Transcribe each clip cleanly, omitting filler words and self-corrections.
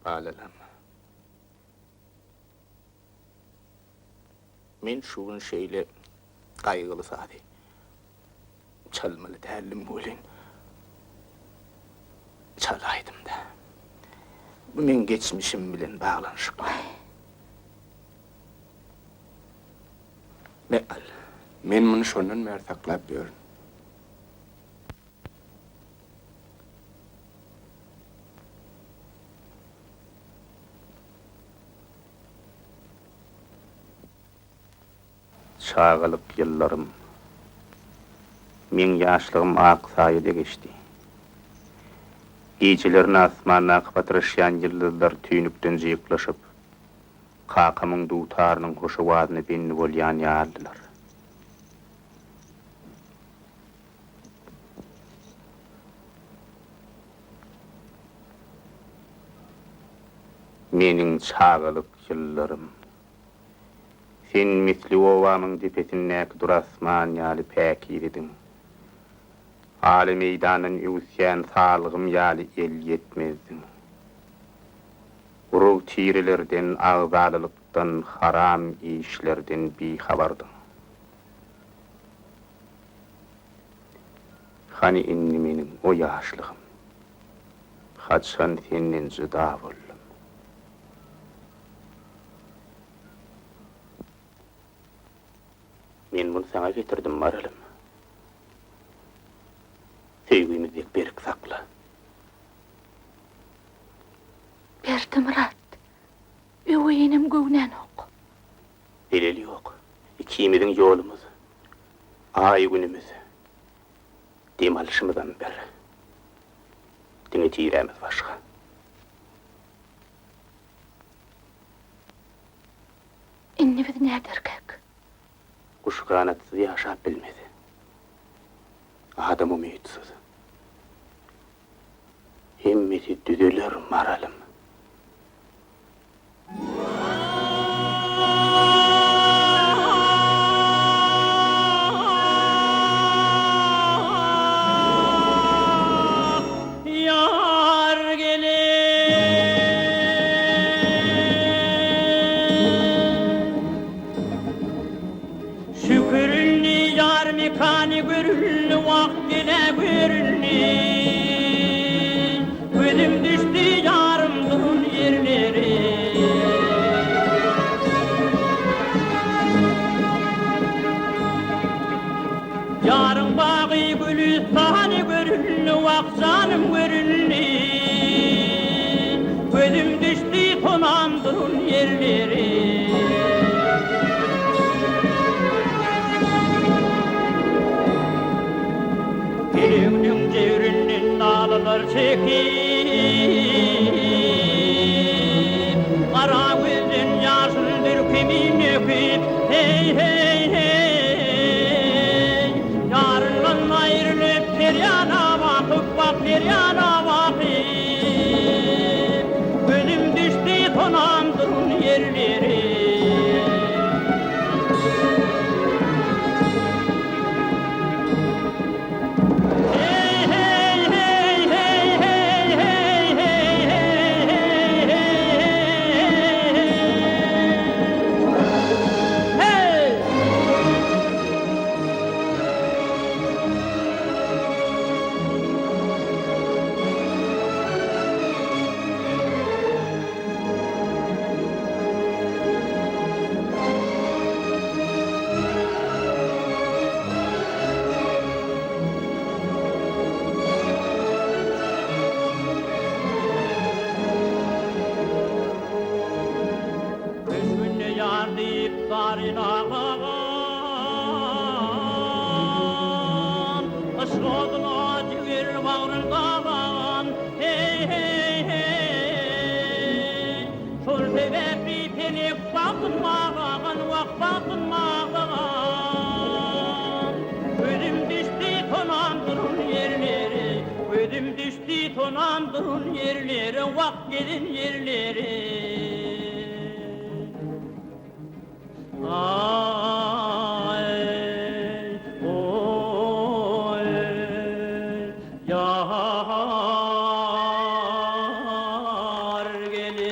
Balalam. Men şu gün şeýle gaýgyly sazy çalmaly däldim welin, çalaýdym-da. Bu meň geçmişim bilen baglanyşykly. Me, al. Men muny şondan bäri saklap ýörün. Çagalyk ýyllarym. Meň ýaşlygym ak saýada geçdi. Gijelerine asmandaky patyraşýan ýyldyzlar tüýnükden jyklaşyp, kakamyň dutarynyň hoş owazyna bendi bolýan ýalydylar. Meniň çagalyk ýyllarym. Sen misli obamyň depesindäki dury asman ýaly päkizediň. Ala meýdandan öwüsýän salgym ýaly elýetmezdiň. Urug-tirelerden, agzalalykdan, haram işlerden bihabardyň. Hany indi meniň o ýaşlygym? Haçan senden jyda boldum? Men muny saňa getirdim, Maralym. Söýgimiz dek berk sakla. Berdimyrat, öweý enem göwnänok. Zeleli ýok. Ikimiziň ýolumyz, aý-günümiz, dem alşymyzam bir. Diňe tirämiz başga. Indi biz näderkäk? Guş ganatsyz ýaşap bilmez. Adam umytsyz. Hemmesi düzeler, Maralym. Ýar gelin. Şükür indi ýar mekany görüldi wagt gele görüldi. Gözüm düşdi ýarym duran ýerlere. Ýaryň bagy gülüstany görüldi wah janym görüldi. Gözüm düşdi sonam duran ýerlere. Peleňniň jebrinden nalalar çekip, Gara gözden ýaşyny dürkümin döküp, Heý, heý, heý, Ýaryndan aýrylyp, perýana bakyp, Wah, perýana bakyp, Gözüm düşdi sonam duran ýerlere. Köşgünde ýar diýip zaryn aglagan, Yşk oduna jiger bagryn daglagan, Heý, heý, heý, Şol sebäpli pelek bagtyn baglagan, Wah, bagtyn baglagan. Gözüm düşdi tonam duran ýerlere, Gözüm düşdi tonam duran ýerlere, Wah, gezen ýerlere. Aý, oý, ýar gelin.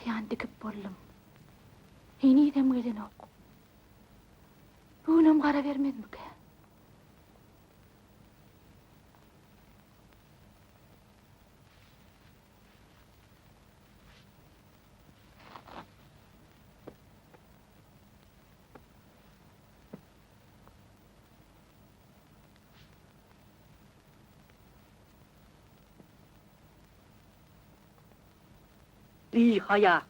Tahýany dikip boldum. Henizem gelenok. Bu günem gara bermezmikä? Bihaýa!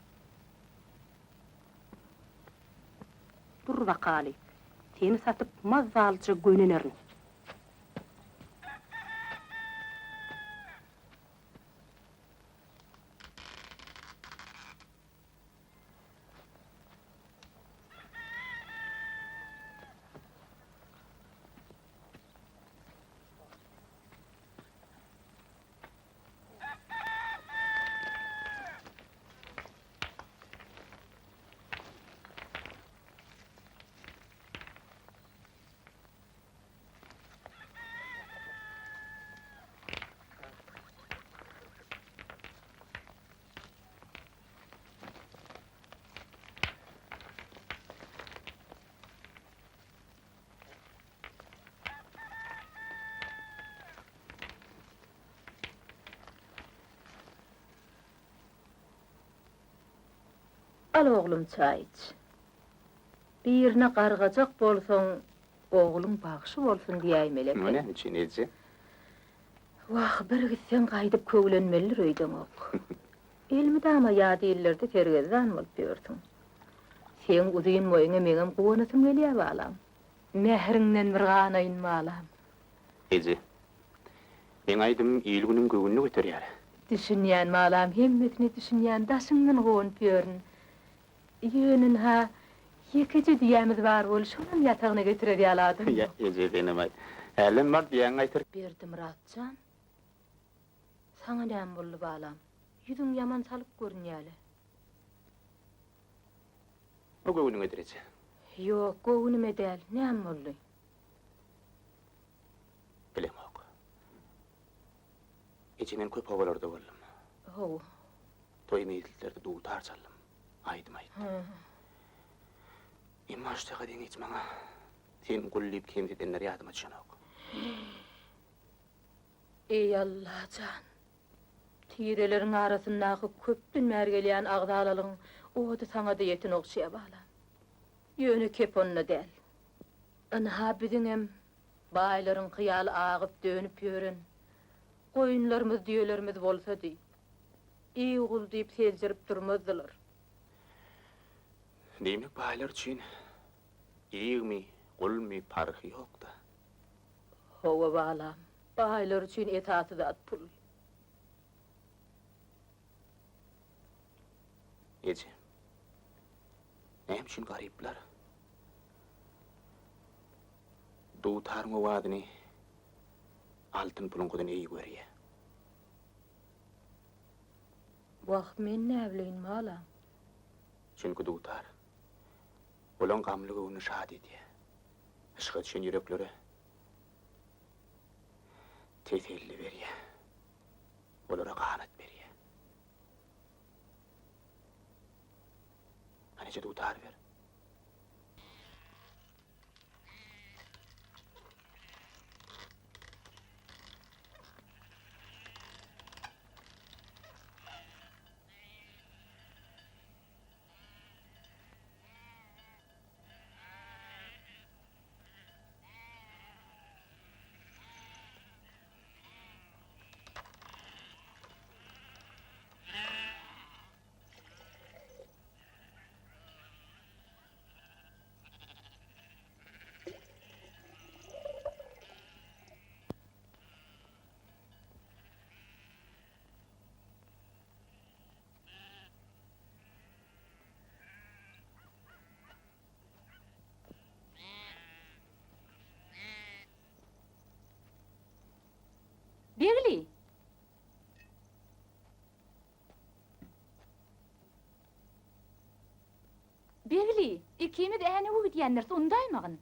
Dur bakaly, seni satyp mazzalyja gönenerin. Al oglum çaý iç. Birine gargajak bolsaň, ogluň bagşy bolsun diýäýmeli eken. Muny näme üçin eje? Wah, bir gitseň gaýdyp köwlenmelidir öýdeňok. Elmydama ýat illerde sergezdan bolup ýörsüň. Seň uzyn boýuňa meňem guwanasym gelýär balam. Mähriňden bir ganaýyn balam. Eje, meň aýdymym il-günüň göwnüni göterýär. Düşünýän balam, hemmesine düşünýän, daşyňdan guwanyp ýörün. Ýöne ynha, ýekeje düýämiz bar bol, şonam ýatagyna getirer ýaly adam ýok. Eje, senem-aý. Hälem bar düýäňi gaýtar. Berdimyrat jan, saňa näme boldy balam? Ýüzüň ýaman salyk görünýä-le. Bu göwnüňedir eje. Ýok, göwnüme däl. Näme boldy? Bilemok. Eje men köp obalarda boldum. Hawa. Toý mejlislerde dutar çaldym, aýdym aýtdym. Emma şu çaka deňiç maňa sen gul diýip kemsidenler ýadyma düşenok. Eý Allajan! Tireleriň arasyndaky köpden bäri gelýän agzalalygyň ody saňa-da ýeten ogşýa balam. Ýöne kep onda däl. Ynha biziňem baýlaryňky ýaly agyp-dönüp ýören goýunlarymyz, düýelerimiz bolsady, iý-gul diýip seljerip durmazdylar. Diýmek baýlar üçin igmi, gulmy parhy ýok-da. Hawa balam, baýlar üçin esasy zat pul. Eje, näme üçin garyplar dutaryň owazyny altyn puluňkydan eý görýär? Wah, men näbileýin, balam. Çünki dutar olaň gamly göwnüni şat edýär. Yşga düşen ýüreklere teselli berýär. Olara ganat berýär. Hany eje dutar ber. Begli! Begli, ikimiz Änewe gidýändiris, undaýmagyn.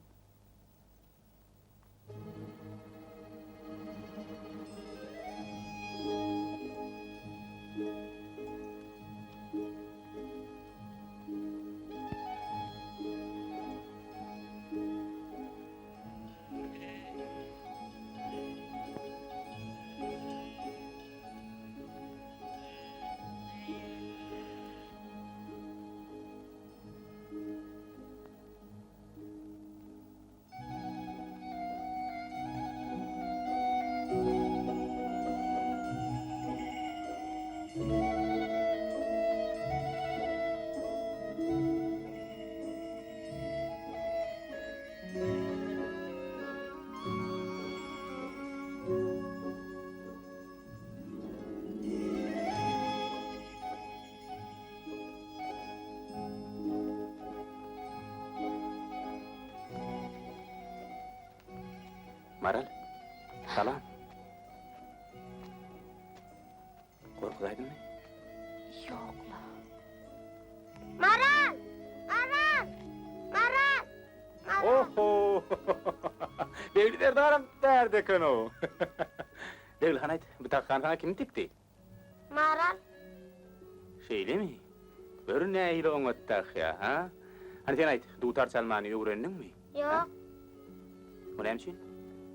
Maral, salam. Gorkuzaýdyňmy? Ýok-la. Maral! Maral! Maral! Maral! Oho! Begli serdaram bärde eken-ow. Begli han aýt, bu takgany saňa kim tikdi? Maral. Şeýlemi? Gör nähili oňat tahýa, ha? Hany sen aýt, dutar çalmany öwrendiňmi? Ýok. O näme üçin?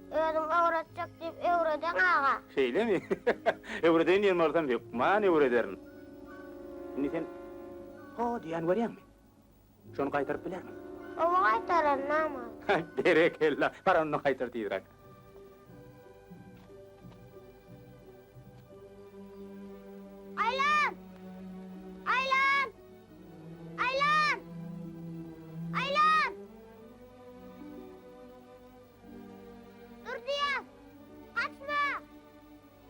Özüň öwretjek diýip öwreden aga. Şeýlemi? Öwredeýin diýen bolsam, hökman öwrederin. Indi sen ho diýýäni görýäňmi? Şony gaýtaryp bilermiň? Hawa gaýtararyn ama. Berekella, bar onda gaýtar tizräk. Aýlan! Aýlan! Aýlan! Aýlan! Dur diýýän! Gaçma!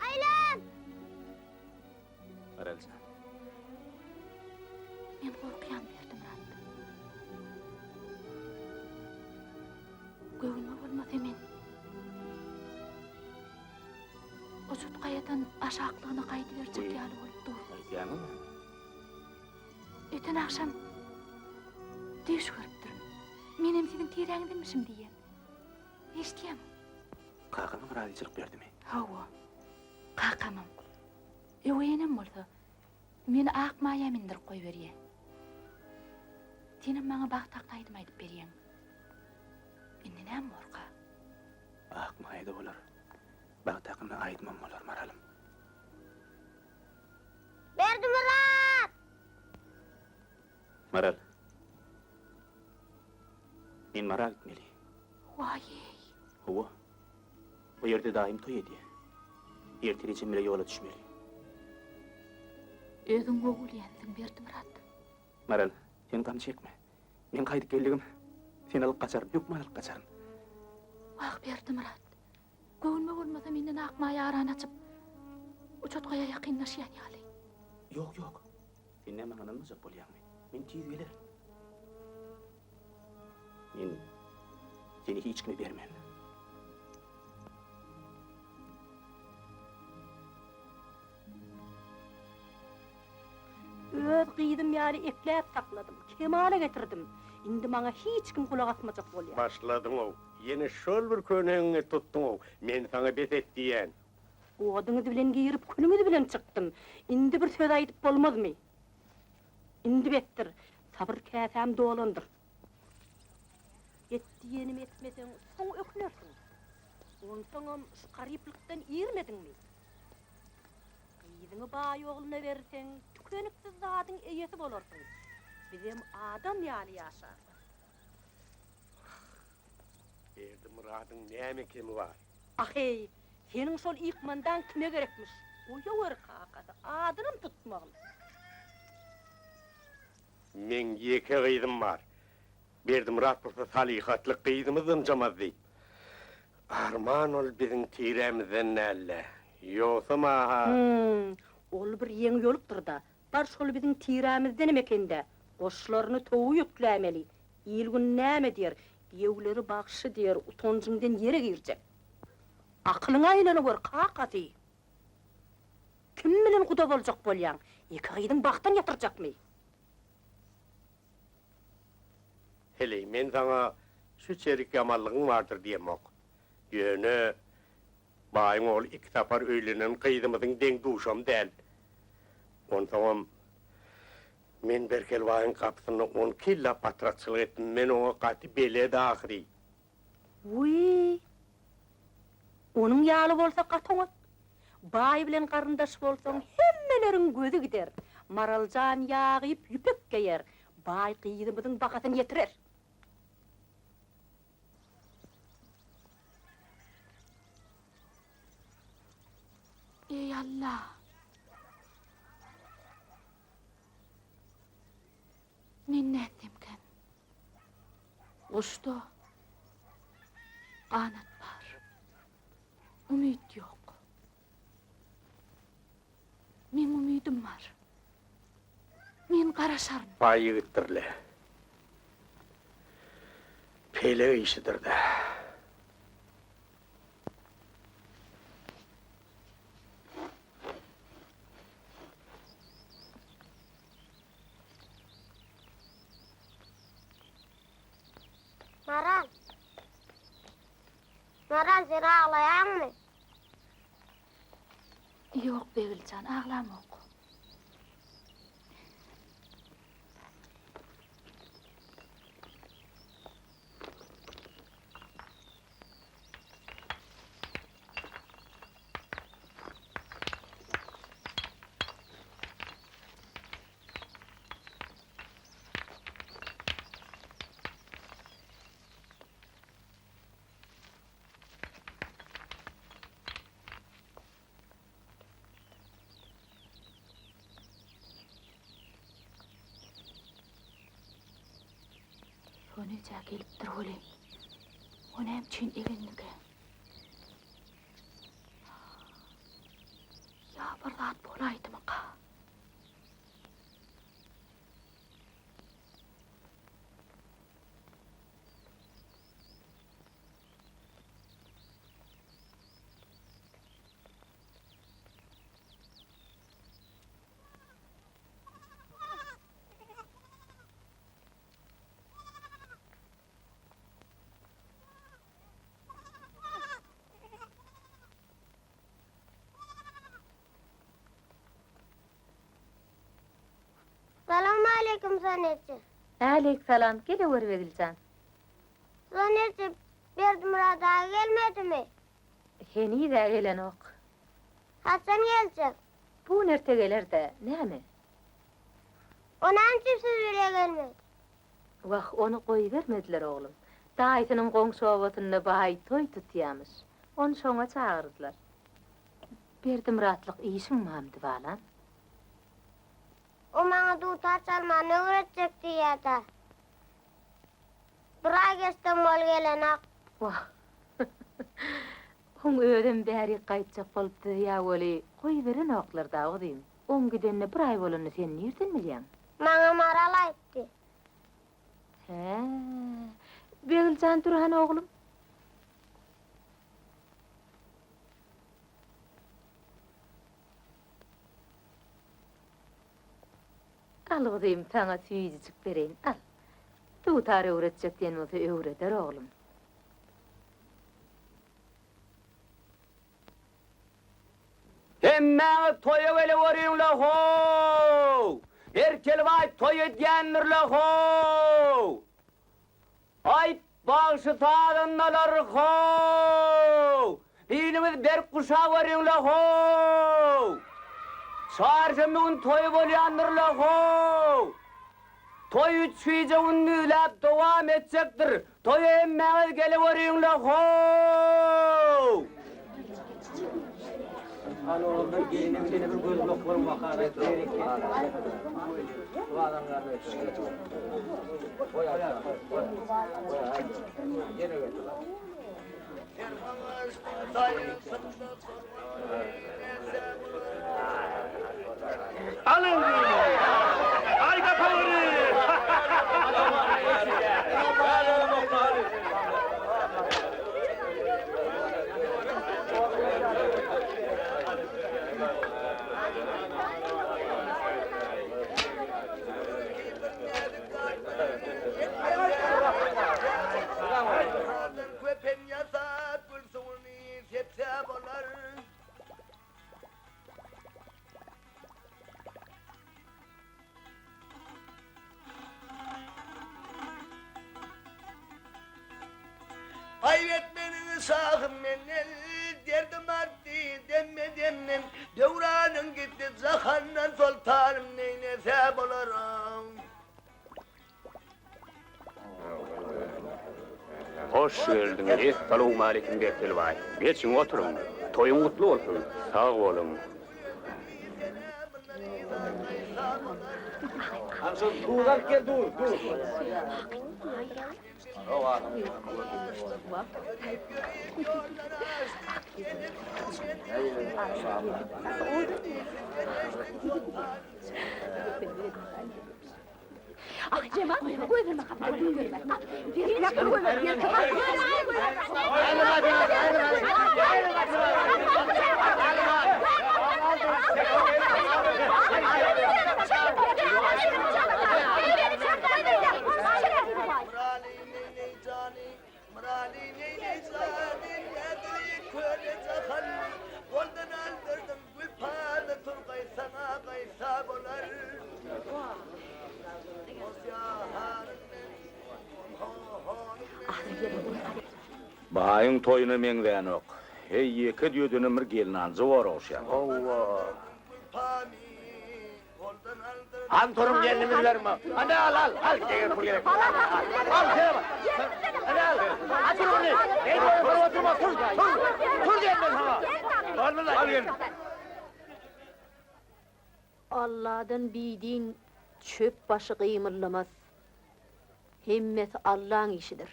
Aýlan! Maraljan. Men gorkýan Berdimyrat. Göwnüme bolmasa men Uçut gaýadan aşaklygyna gaýdyberjek ýaly bolup dur. Aýdýaňmy näme? Öten agşam düýş görüpdirin. Menem siziň tiräňizdenmişim diýýän. Eşidýäňmi? Kakamam razyçylyk berdimi? Hawa. Kakamam. Öweý enem bolsa, meni ak maýa mindirip goýberýä. Senem maňa bagt hakda aýdym aýdyp berýäň. Indi näme borka? Ak maýa-da bolar, bagt hakynda aýdymam bolar, Maralym. Berdimyrat! Maral. Men Mara gitmeli. Waý-eý! Hawa. O ýerde daýym toý edýär. Ertir ejem bile ýola düşmeli. Özüň gowy bilýänsiň, Berdimyrat. Maral, sen gam çekme. Men gaýdyp geldigim, seni alyp gaçaryn, hökman alyp gaçaryn. Wah, Berdimyrat. Göwnüme bolmasa menden Akmaýa arany açyp, uçut gaýa ýakynlaşýan ýaly. Ýok, ýok. Sen näme maňa ynanmajak bolýaňmy? Men tiz gelerin. Men seni hiç kime bermen. Öz gyzym ýaly ekläp sakladym, kemala getirdim. Indi maňa hiç kim gulak asmajak bolýar. Başladyň-ow. Ýene şol bir könegiňi tutduň-ow. Men saňa bes et diýýän. Oduňyz bilen girip, külüňiz bilen çykdym. Indi bir söz aýdyp bolmazmy? Indi besdir. Sabyr käsäm dolandyr. Et diýenimi etmeseň, soň ökünersiň. Onsoňam şu garyplykdan irmediňmi? Gyzyňy baý ogluna berseň, tükeniksiz zadyň eýesi bolarsyň. Bizem adam ýaly ýaşarys. Berdimyradyň näme kemi bar? Ah-eý, seniň şol ykmandaň kime gerekmiş? Goýawer kakasy, adynam tutmagyn. Meň ýeke gyzym bar. Berdimyrat bolsa salyhatly gyzymy zynjamaz diýip. Arman ol biziň tirämizden däl-de. Ýogsam-a-ha. Hum, ol bir ýeňi ýolupdyr-da. Bar şol biziň tirämizdenem eken-dä. Goşlaryny towuga ýüklämeli. Il-gün näme diýer, giýewleri bagşy diýer, utanjyňdan ýere girjek. Akylyňa aýlanyber, kakasy! Kim bilen guda boljak bolýaň? Ýeke gyzyň bagtyn ýatyrjakmy? Heleý, men saňa şu çerik ýamanlygyň bardyr diýemok. Ýöne baýyň ogly iki sapar öýlenen gyzymyzyň deň-duşam däl. Onsoňam men Berkel baýyň gapysynda 12 ýyllap patrakçylyk etdim, men oňa gaty belet ahyry. Wiý! Onuň ýaly bolsa gaty oňat. Baý bilen garyndaş bolsaň, hemmeleriň gözi gider. Maraljan ýagyp ýüpek geýer. Baý gyzymyzyň bahasyny ýetirer. Eý, Alla! Men nätsemkäm? Guşda ganat bar. Umyt ýok. Meň umydym bar. Men garaşaryn. Baý ýigitdir-le. Pelek işidir-dä. Maral sen aglaýaňmy? Ýok, Begiljan, aglamok. Soneja gelipdir welin, o näme üçin egendikä? Ýa bir zat bolaýdymyka? Salowmaleýkim Soneje. Äleýk salam, gelewer Begiljan. Soneje, Berdimyrat aga gelmedimi? Heniz-ä gelenok. Haçan geljek? Bu gün erte geler-dä, näme? O näme üçin siz bile gelmedi? Wah, ony goýbermediler, oglum. Daýysynyň goňşy obasynda baý toý tutýamyş. Ony şoňa çagyrdylar. Berdimyratlyk işiň bamdy, balam? O maňa dutar çalmany öwretjek diýýä-dä. Bir aý geçdem ol gelenok. Wah. Oň özem bärik gaýtjak bolup dyzýa weli, goýberenoklar-da, guzym. Oň gidenine bir aý bolanyny sen nirden bilýäň? Maňa Maral aýtdy. Hä. Begiljan dur hany oglum. Al guzym, saňa süýjüjik bereýin, al. Dutar öwretjek diýen bolsa öwreder oglum. Hemmäňiz toýa geleweriň-le how! Berkelibaý toý edýändir-le how! Aýt, bagşy sazandalar how! Biliňizi berk guşaweriň-le how! Çarşenbe gün toý bolýandyr-la how! Toý üç gije-gündizläp dowam etjekdir. Toýa hemmäňiz geleweriň-le how! Alyň diýdim. Aý gapaweri! Aýp etmeniň şahym menden, Derdim artdy demme-demden, Döwranyň gitdi jahandan, Soltanym neýlese bolaram. Hoş geldiňiz. Essalawmaleýkim Bertelbaý. Geçiň oturyň. Toýuň gutly bolsun. Sag boluň. Ah, Jemal, goýberme gapyny, goýberme. Baýyň toýuna meňzänok. Heý, ýeke düýedenem bir gelnanjy bor ogşan. Hawa. Hany turuň gelnimizlerimi. Hany al al al eger pul gerek. Al sen al. Hany al. Ha tur ony. Ey boýun tur oturma tur tur. Tur diýen men saňa. Bolmaz. Al gelin. Alladan bidin çöp başy gymyldamaz. Hemmesi Allaň işidir.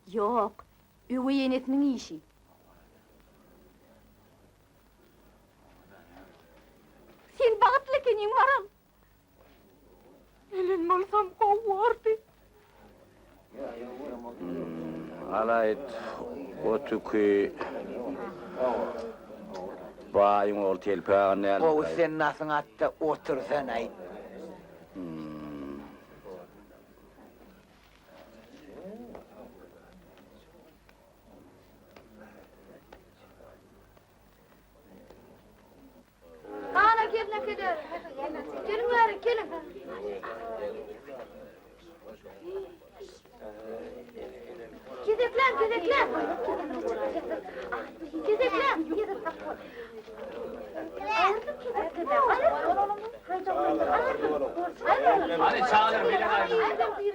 Ýok, öweý enesiniň işi. Sen bagtly ekeniň, Maral. Ölen bolsam gowy bordy. Alaýt, o tüki baýyň ogly Telpek aga näl? Gowy sen nasyň atda otursanaý. Ana gelnekeler. Geliň bäri, geliň. Gezekläň, gezekläň. Gezekläň. Hany çagyr bilen aýdyň.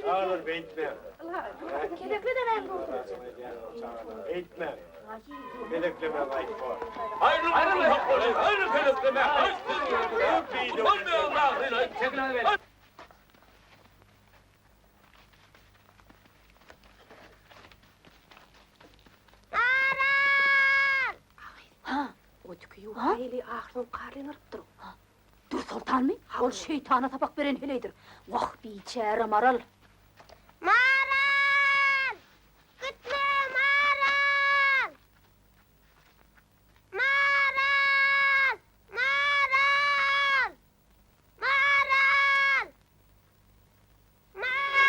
Çagyr beýtme. Gezekle-de näme bolsun? Beýtme. Pelekleme gaýt bor. Maral! Ha, o tüki ýuka eli ahyrsoňy karlin alypdyr. Dürsoltanmy? Ol şeýtana sapak beren heleýdir. Wah, biçäre Maral! Maral! Gitme, Maral! Maral! Maral! Maral! Maral!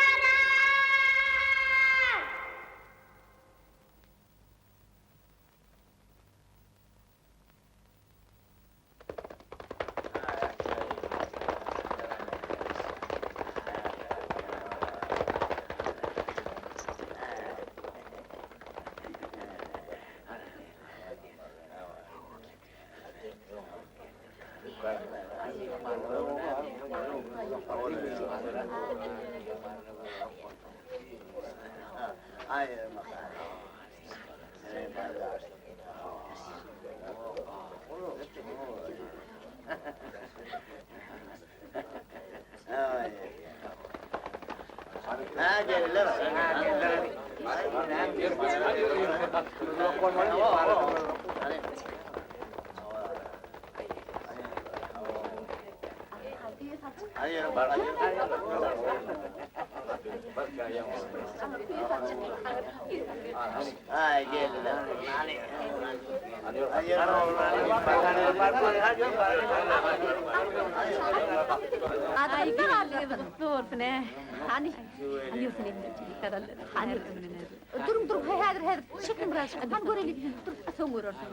Duruň, duruň, häzir, häzir. Çekiň biraz. Hany göreli. Dur, soň görersiň.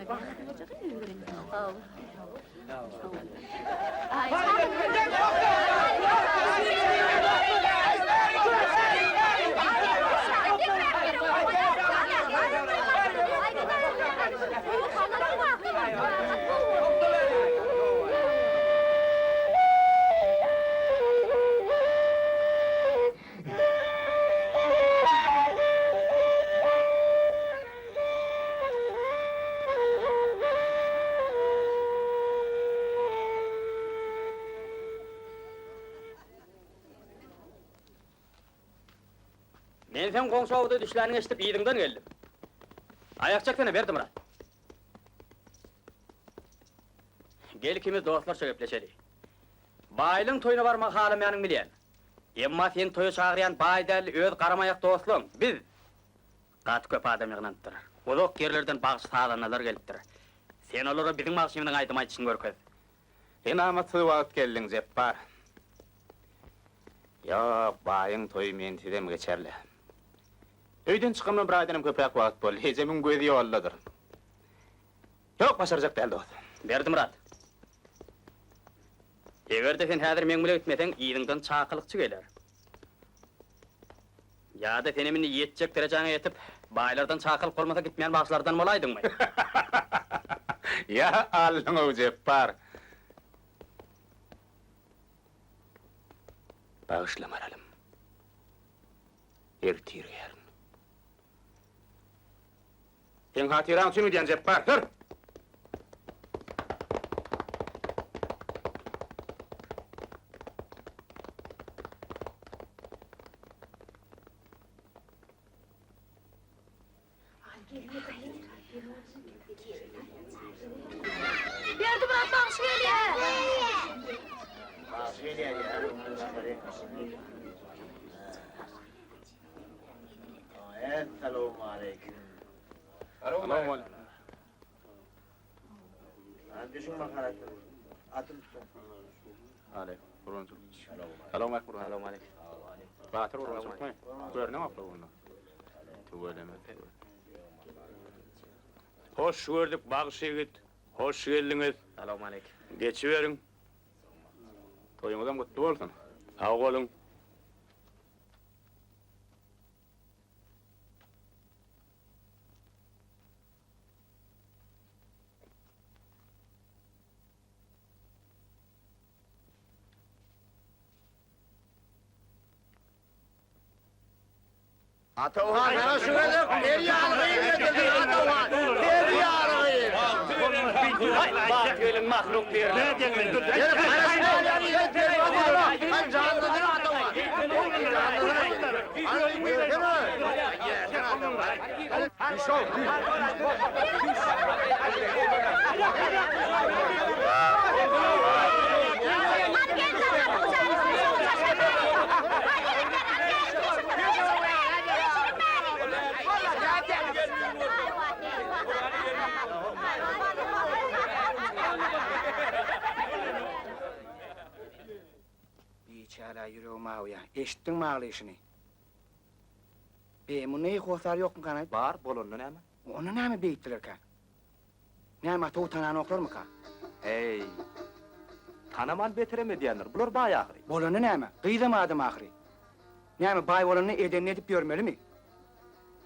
Men seň goňşy obada düşläniňi eşidip yzyňdan geldim. Aýak çeksene, Berdimyrat. Gel ikimiz dostlarça gepleşeli. Baýlyň toýuna barmagy halamaýanyňy bilýän. Emma seni toýa çagyrýan baý däl, öz garamaýak dostlaň, biz! Gaty köp adam ýygnanypdyr. Uzak ýerlerden bagşy-sazandalar gelipdir. Sen olara biziň bagşymyzyň aýdym aýdyşyny görkez. Sen amatsyz wagt geldiň, Jepbar. Ýok, baýyň toýy mensizem geçer-le. Öýden çykamdan bir aýdanam köpräk wagt boldy. Ejemiň gözi ýoldadyr. Ýok, başarjak däl, dost. Berdimyrat. Eger-de sen häzir meň bile gitmeseň, yzyňdan çakylykçy geler. Ýa-da senem indi ýetjek derejäňe ýetip. Baýlardan çakylyk bolmasa gitmeýän bagşylardan bolaýdyňmy? Ýa Allyň-ow Jepbar! Bagyşla Maralym. Ertir gärin. Seň hatyraň üçin gidýän Jepbar, sür! Berdimyrat bagşy gelýär! Bagşy gelýär Essalawmaleýkim. Salowmaleýkim. Düşüň bakalım. Atym tutun. Aleýkum. Gurbançylyk. Salowmaleýkim Gurban. Salowmaleýkim. Batyr gurbançylykmy? Görneň okla onda. Tüweleme. Hoş gördük bagşy ýigit. Hoş geldiňiz. Salowmaleýkim. Geçiberiň. Toýuňyzam gutly bolsun. Sag boluň. Atawhan sana şu gezek per ýaly gyz getirdi Atawhan. Per ýaly gyz. Bagt gelin mahluk diýerler. Gel garaşma ýaly gyz per ýaly. Sen janlydyr Atawhan. Biçäre ýüregim awýa. Eşitdiňmi aglaýşyny? Be, munda eý hossar ýokmykan-aý? Bar, bolanda näme? Onda näme beýtdilerkä? Näme ata tananoklarmyka? Eý, tanaman beterem edýändir. Bular baý ahyry. Bolanda näme? Gyzam adam ahyry. Näme, baý bolanda edenini edip ýörmelimi?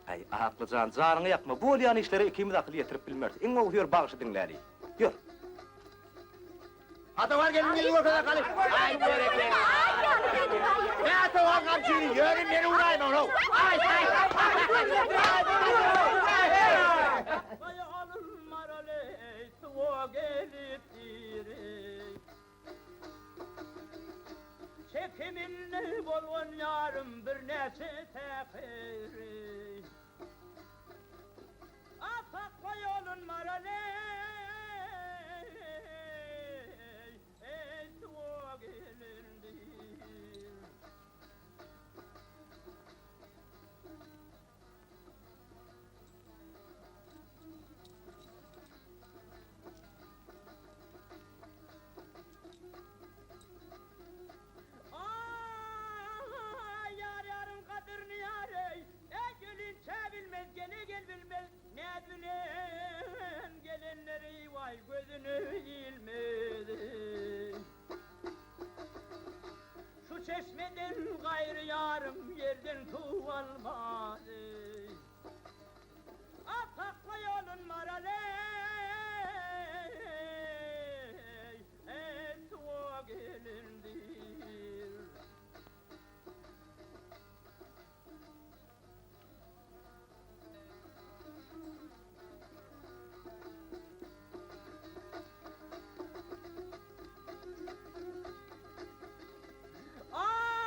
Äý, Akly jan, janyňy ýakma. Bu bolýan işlere ikimiz akyl ýetirip bilmeris. Iň gowusy ýör bagşy diňläli. Ýör. Atawar gelin gelin görkez akaly. Ay berekella. Ne atawar gamçyny ýörün meni uraýma ow. Ay ay. Çekiminde bolgan ýarym birnäçe tähiri. Apak ýolun maraley, ey suwa gelindir. Aý, ýar ýaryň gadyryny ýar-eý, Eý, gelinçä bilmez, gele gel bilmez, Näz bilen gelenleri, waý, gözüne ilmez. Şu çeşmeden gaýry ýarym ýerden suw almaz. Apak ýolun maral-eý, Eý, suwa gelindir.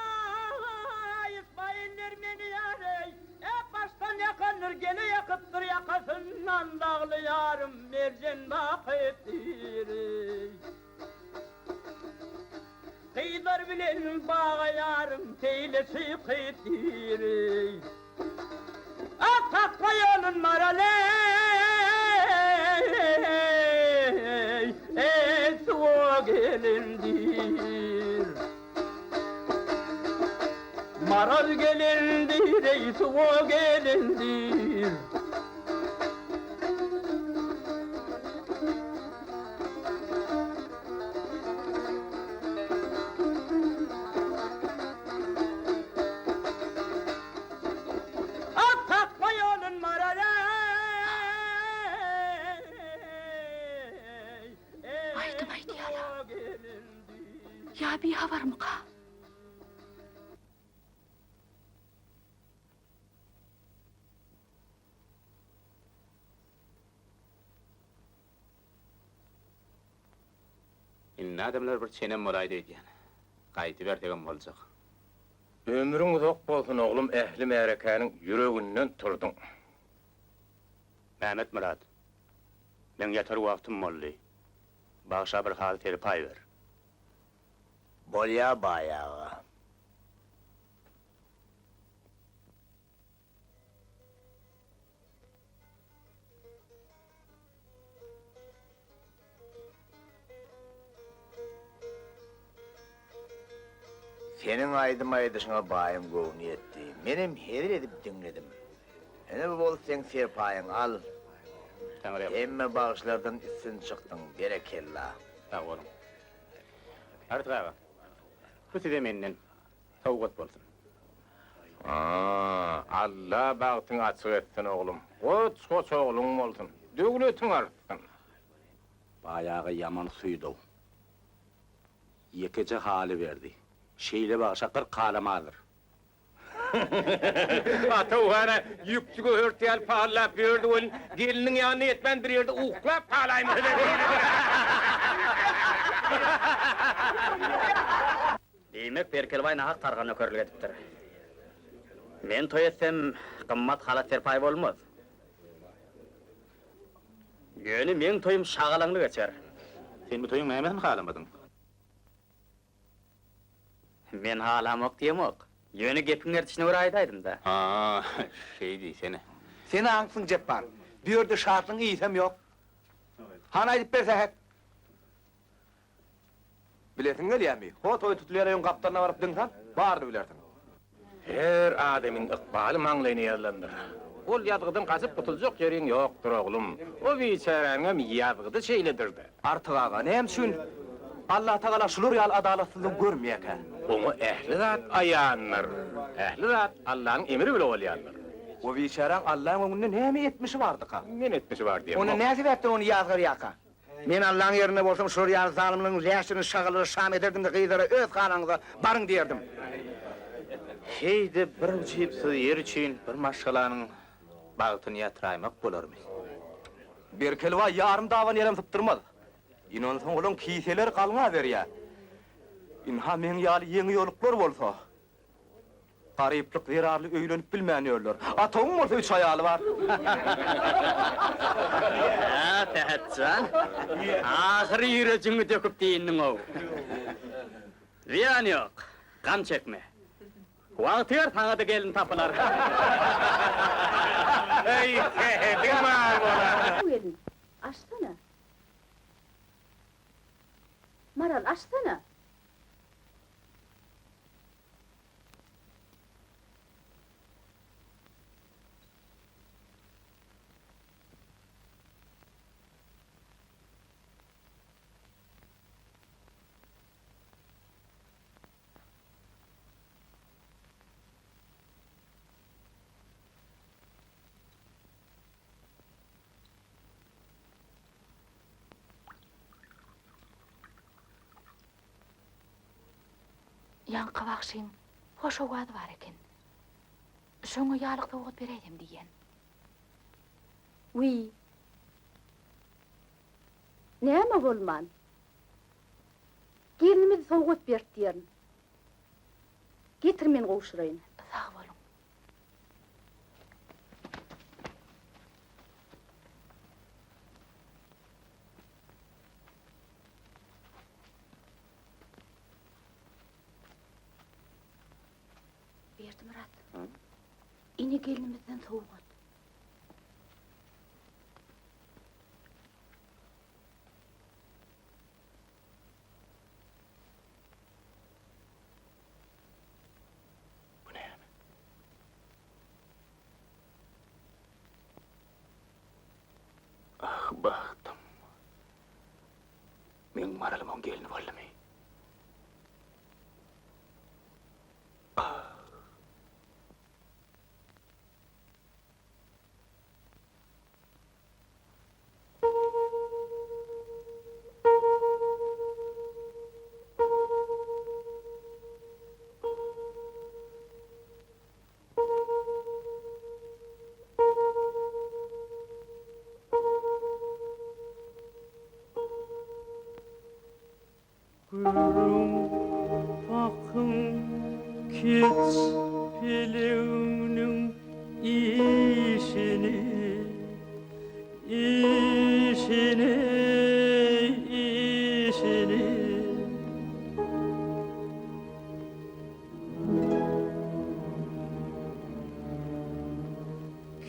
Aý, Ismailler meni ýar-eý, Ep başdan ýakandyr, gele ýakypdyr ýakasyndan dagly ýarym merjen bakyp diri. Gyzlar bilen baga ýarym seýle çykyp diri. Ak takwa ýolun maral-eý, eý, suwa gelindir. Maral gelindir, eý, suwa gelindir. Ak takwa ýolun maral-eý. habarmyka? Indi adamlar bir çenem bolaýdy öýdýän. Gaýdybersegem boljak. Ömrüň uzak bolsun oglum ähli märekäniň ýüreginden turduň. Mämmetmyrat, meň ýatar wagtym boldy. Bagşa bir haly serpaý ber. Bolýa baý aga. Seniň aýdym aýdyşyňa baýyň göwni ýetdi. Menem hezil edip diňledim. Ine bu bolsa seň serpaýyň, al. Hemme bagşylardan üstün çykdyň, berekella. Sag boluň. Artyk aga, bu size menden sowgat bolsun. Alla bagtyňy açyk etsin oglum. Goç-goç ogluň bolsun. Döwletiň artsyn. Baý aga ýaman suýdow. Ýekeje haly berdi. Şeýle bagşa 40 halam azdyr. Ata Ugara ýükçi göhert ýaly pallap ýördi welin, gelniniň ýanyna ýetmän bir ýerde uklap galaýmasa-da. Diýmek, Berkelbaý nahak tarhan nökerlik edipdir. Men toý etsem, gymmat halat-serpaý bolmaz. Ýöne meň toýum şagalaňly geçer. Sen bu toýuň nämesini halamadyň? Men halamok diýemok. Ýöne gepiň gerdişine görä aýdaýdym-da. Ha, şeý diýsene. Sen aňsyň Jepbar. Bu ýerde şatlygyň ysam ýok. Hany aýdyp ber Sähet. Bilesiň gelýärmi? Ho toý tutulýan öýüň gapdalyna baryp diň sal, baryny bilersiň. Her adamyň ykbaly maňlaýyna ýazylandyr. Ol ýazgydan gaçyp gutuljak ýeriň ýokdur, oglum. O biçäräniňem ýazgydy şeýledir-dä. Artyk aga, näme üçin Allatagala şular ýaly adalatsyzlygy görmeýärkä? Oňa ähli zat aýandyr. Ähli zat Allanyň emri bile bolýandyr. O biçäräň Allaň öňünde näme etmişi bardyka? Men etmişi bar diýemok. Onda näme sebäpden ony ýazgarýarka? Men Allaň ýerinde bolsam, şular ýaly zalymlaryň läşini şagallara şam ederdim-de, gyzlara öz galaňyza baryň diýerdim. Heý-de bir ujypsyz ýer üçin bir maşgalanyň bagtyny ýatyraýmak bolarmy? Berkeli baý ýarym daban ýerem sypdyrmaz. Ine onsoň olaň kiseleri galňaberýär. Ynha meň ýaly ýeňiýoluklar bolsa, Garyplyk zerarly öýlenip bilmän ýörler. Atawyň bolsa üç aýaly bar. Hä, Sähet jan, ahyry ýürejiňi döküp diýindiň-ow. Zyýany ýok, gam çekme. Wagty ýer saňa-da gelin tapylar. Eý, Sähediň bar bolar. Gelin, açsana. Maral, açsana. Ýaňky bagşyň hoş owazy bar eken. Şoňa ýalyk sowgat beräýsem diýýän. Wiý. Näme bolman? Gelnimizi sowgat berdi diýerin. Getir men gowşuraýyn. Sag boluň. Berdimyrat. Ine gelnimizden sowgat. Bu näme? Ah, bagtym. Meň Maralym oň gelni boldumy? Ah! Kiç peleňniň işini, işini, işini.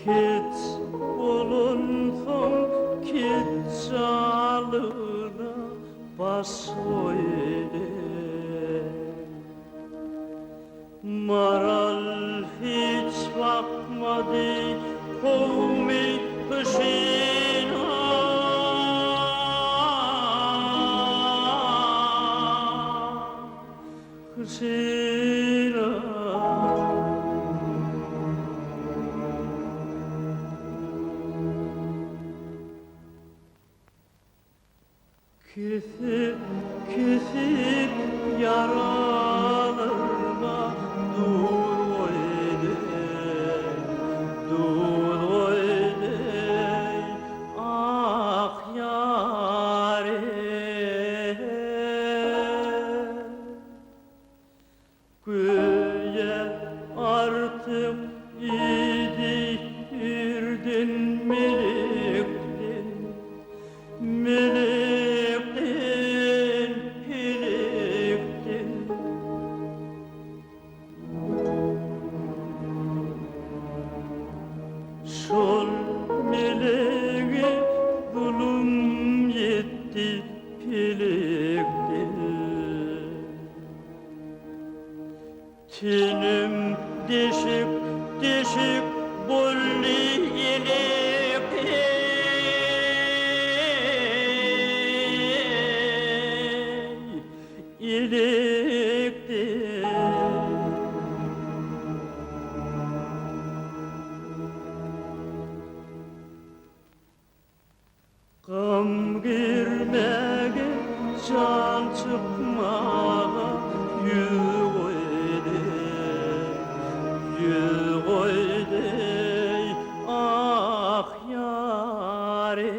Kiç bolansoň ketjalyna baş goýdy. Maral hiç bakmady kowmy gyşyna. Gyşyna. Kesip, kesip ýaralarma duz goýdy, duz goýdy, ak ýarym. Göýä artyk idi irden melekden, Melekden, pelekden. Şol melege zulum ýetdi pelekden. Tenim deşik deşik boldy elek eý elekden. Gam girmäge, jan çykmaga ýüz goýdy, ýüz goýdy, ah ýar-eý.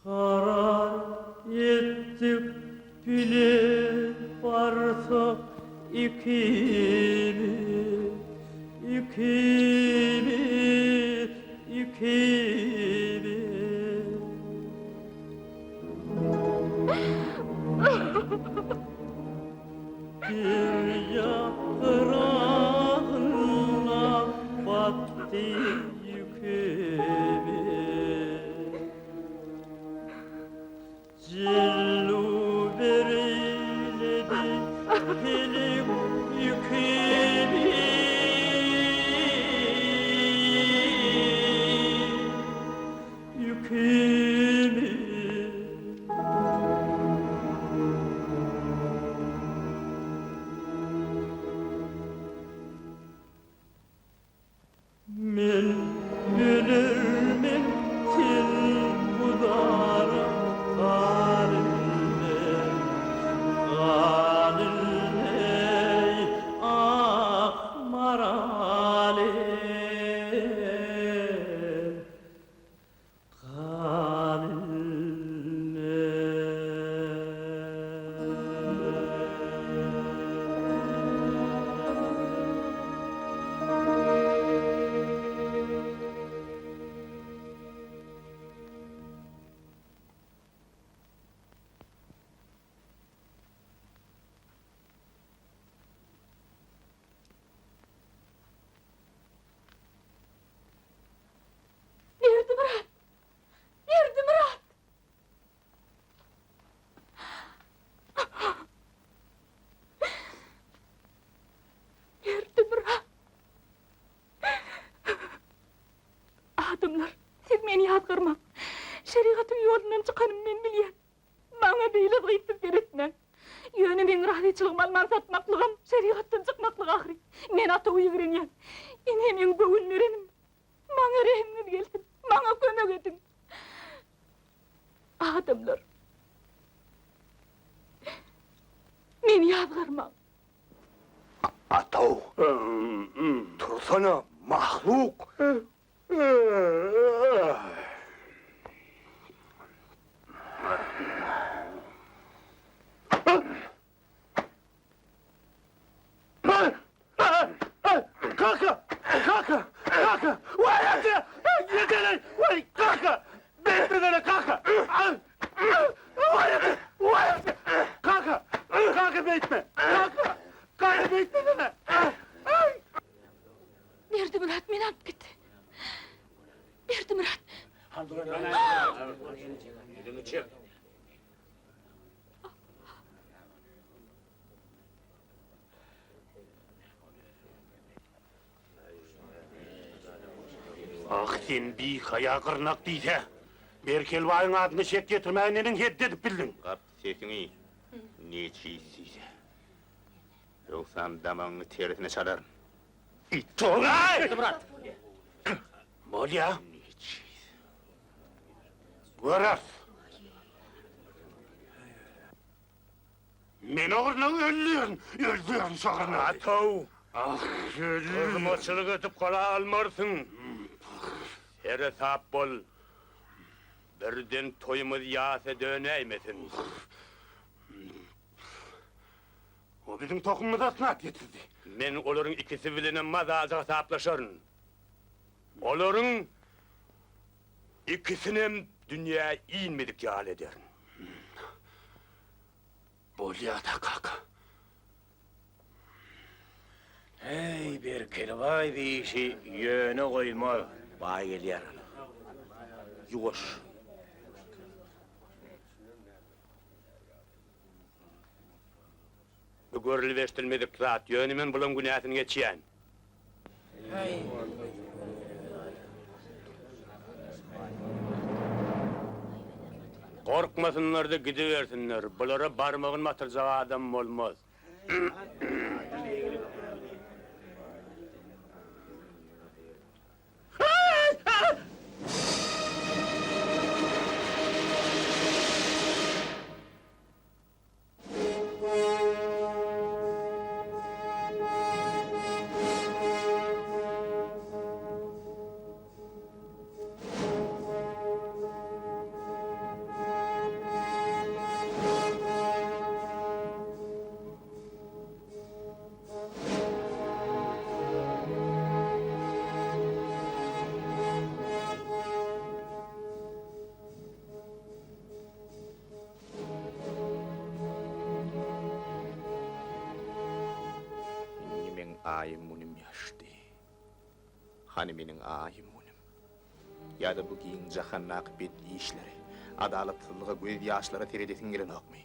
Karar etdik bile barsak ikimiz, ikimiz, ikimiz. Derýa gyragyna batdy ýükümiz. Jellu bereýledi pelek ýükümi. Ýükümi. Men ölermen sen bu zara garylmen. Razyçylygymy alman satmaklygam şerigatdan çykmaklyk ahyry. Men Atawy ýigrenýän. Ine meň göwün berenim. Maňa rehimiňiz gelsin. Maňa kömek ediň. Adamlar. Meni ýazgarmaň. Ataw. Tursana, mahluk. Kaka! Kaka! Kaka! Waý ata! Ýetene! Waý kaka! Beýtmesene kaka! Waý ata! Waý ata! Kaka! Kaka beýtme! Kaka! Kaka beýtmesene! Berdimyrat meni alyp gitdi. Berdimyrat. Ýüzüňi çek. Ah, sen bihaýa gyrnak diýse! Berkeli baýyň adyna şek getirmäge neneň hetdi edip bildiň? Gap sesiňi, nejis diýse. Ýogsam damagyňy tersine çalaryn. It-ow-aý! Berdimyrat! Bolýa. Göreris. Men o gyrnagy öldürin, öldürin şo gyrnagy. Ataw! Ah, öldürin. Gyzmaçylyk edip gala almarsyň. Seresap bol. Birden toýumyz ýasa dönäýmesin. O biziň tohumymyza ysnat getirdi. Men olaryň ikisi bilenem mazaly hasaplaşaryn. Olaryň ikisinem dünýä inmedik ýaly ederin. Bolýa-da, kaka. Heý, Berkeli baý bi işi ýöne goýmaz. Baý gelýär. Ýuwaş. Bu görlüp-eşdilmedik zat, ýöne men bulaň günäsini geçýän. Gorkmasynlar-da gidibersinler, bulara barmagyny batyrjak adam bolmaz. Indi meň aýym-günüm ýaşdy. Hany meniň aýym-günüm? Ýa-da bu giň jahandaky bet işlere, adalatsyzlyga göz ýaşlara seredesiň gelenokmy?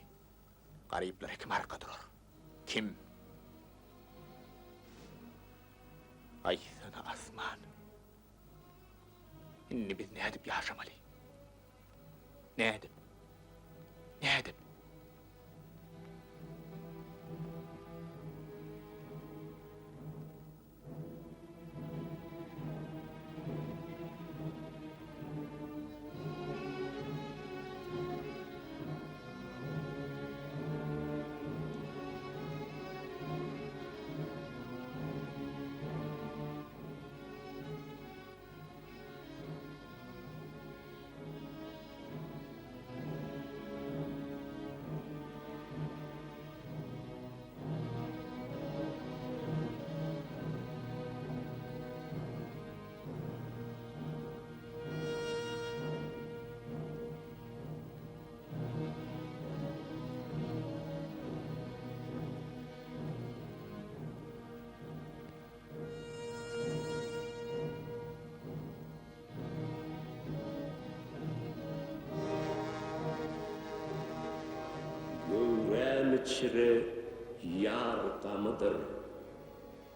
Garyplara kim arka durar? Kim? Aýtsana, Asman! Indi biz nädip ýaşamaly? Nädip? Nädip? Göwräm içre ýar gamydyr.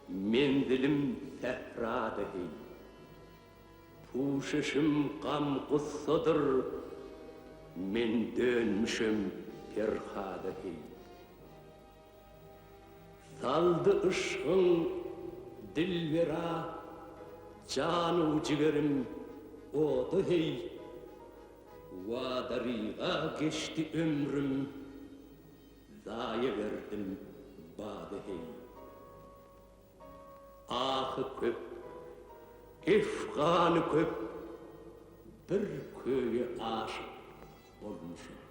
Menzilim sährada heý. Puşuşym gam-gussadyr. Men dönmüşem Perhada heý. Saldy yşgyň dilbera Jan-u jigerim oda heý. Wadaryga geçdi ömrüm, Zaýa berdim bada heý. Ahy köp, efgany köp, Bir köýe aşyk bolmuşam.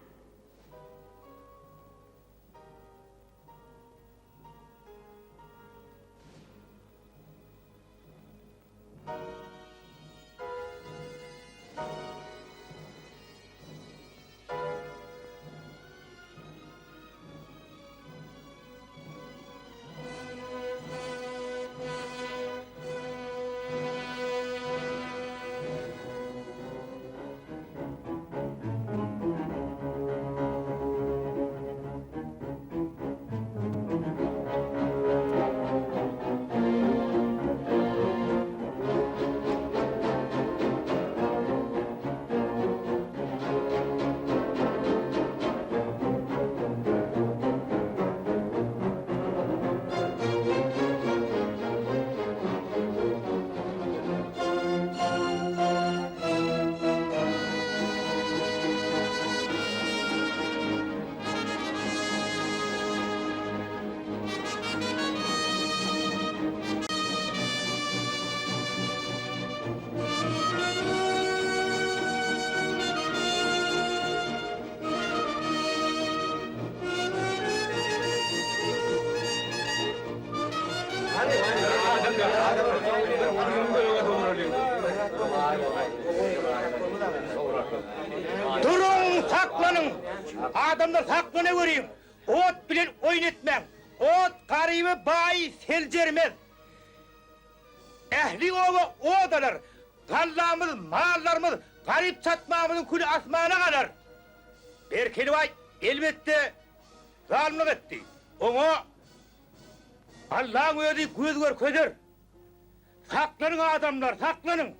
Duruň, saklanyň! Adamlar saklanaweriň! Ot bilen oýun etmäň! Ot garyby baýy seljermez! Ähli oba ot alar! Gallamyz, mallarymyz, garyp çatmamyzyň küli asmana galar! Berkeli baý, elbetde, zalymlyk etdi. Oňa Allaň özi göz görkezer. Saklanyň adamlar, saklanyň!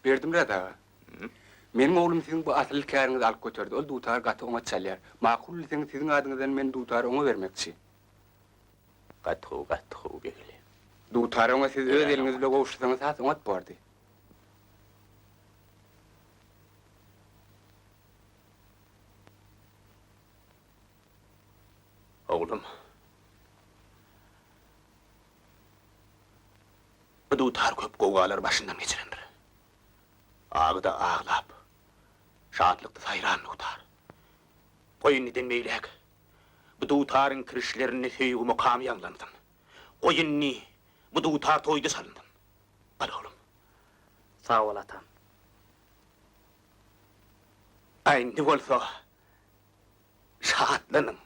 Berdimyrat aga. Meniň oglum siziň bu asylly käriňizi alyp göterdi. Ol dutary gaty oňat çalýar. Makul bilseňiz, siziň adyňyzdan men dutary oňa bermekçi. Gaty gowy, gaty gowy, Begli. Dutary oňa siz öz eliňiz bile gowşursaňyz has oňat bordy. Oglum. Bu dutar köp gowgalary başyndan geçirendir. Agyda aglap, şatlykda saýran dutar. Goý indiden beýläk bu dutaryň kirişlerinde söýgi mukamy ýaňlansyn. Goý indi bu dutar toýda çalynsyn. Al oglum. Sag bol atam. A indi bolsa şatlanyň.